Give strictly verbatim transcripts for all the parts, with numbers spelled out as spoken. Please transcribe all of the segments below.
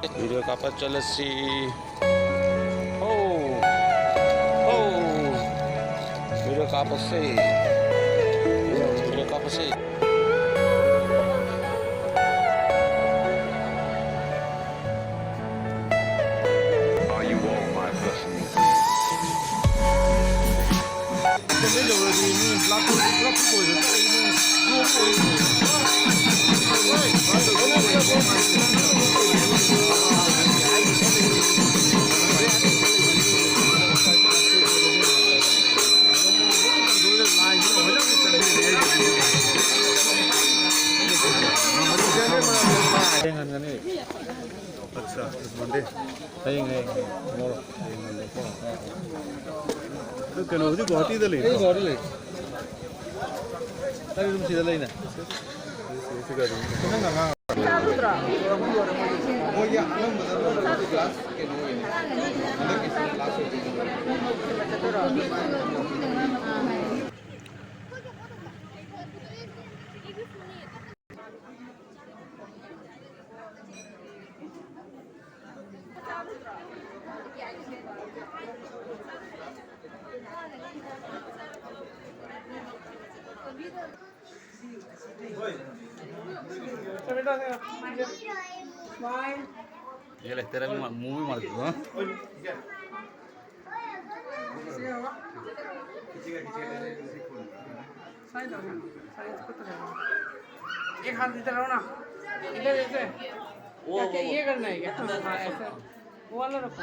Video ꯀꯥꯞꯄ ꯆꯠꯂꯁꯤ꯫ ꯍꯣ! ꯍꯣ! Video ꯀꯥꯞꯄꯁꯦ꯫ Video ꯀꯥꯞꯄꯁꯦ꯫ Are you all my blessings? ꯑꯠꯆꯥ, ꯃꯟꯗꯦ꯫ ꯍꯌꯦꯡ, ꯍꯌꯦꯡ, ꯍꯌꯦꯡ꯫ ꯇꯨꯃꯣꯔꯣ꯫ ꯍꯌꯦꯡ ꯃꯟꯗꯦꯀꯣ꯫ ꯑꯗꯨ ꯀꯩꯅꯣ, ꯍꯧꯖꯤꯛ ꯒꯨꯋꯥꯍꯥꯇꯤꯗ ꯂꯩ꯫ ꯑꯩ ꯒꯨꯋꯥꯍꯥꯇꯤ ꯂꯩ꯫ ꯑꯩ ꯑꯗꯨꯝ ꯁꯤꯗ ꯂꯩꯅꯦ꯫ ꯁꯤ, ꯁꯤ, ꯁꯤ ꯒꯥꯔꯤ꯫ ꯅꯪ ꯑꯉꯥꯡ꯫ ꯃꯣꯏꯒꯤ ꯑꯅꯝꯕꯅ ꯂꯣꯏꯅꯃꯛ ꯀ꯭ꯂꯥꯁ ꯀꯩꯅꯣ ꯑꯣꯏꯌꯦ꯫ ꯍꯟꯗꯛꯀꯤꯁꯨ ꯀ꯭ꯂꯥꯁ ꯑꯣꯏꯗꯣꯏꯅꯦ꯫ ये लगता है मूवी मार दो, हाँ? साइड हो गया, साइड को तो रहो। एक हाथ इधर रहो ना, इधर ऐसे। वो, क्या, क्या वो, ये करना है क्या? हाँ, ऐसे। वो वाला रखो।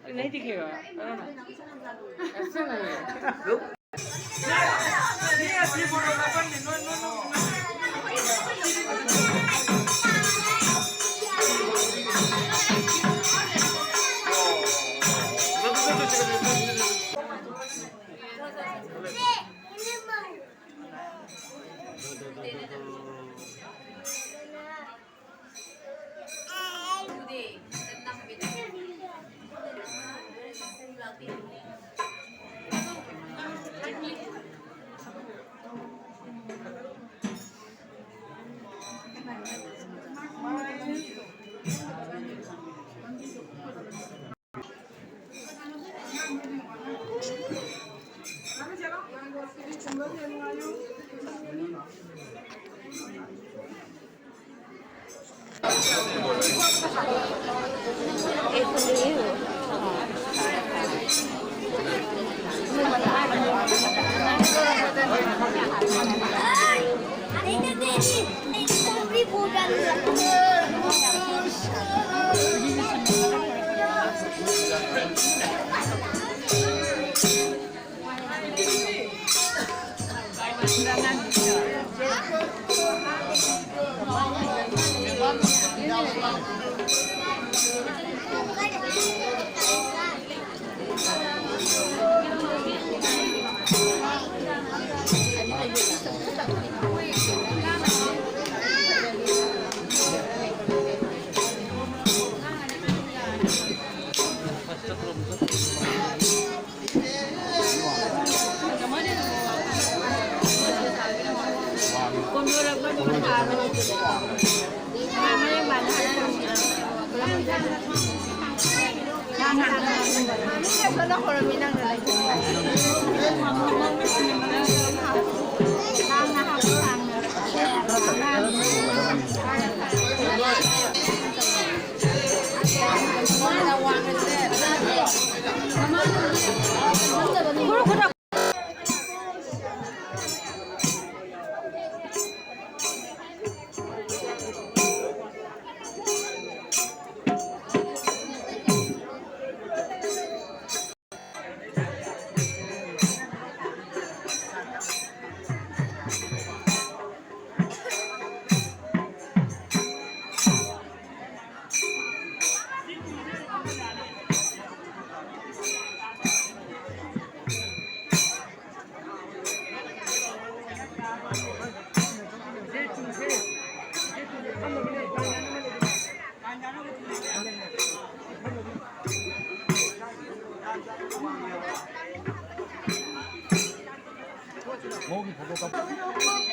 अरे, नहीं दिखेगा, करो ना। ऐसे नहीं है। ꯃꯧꯒꯤ ꯐꯣꯇꯣ ꯀꯥꯞ-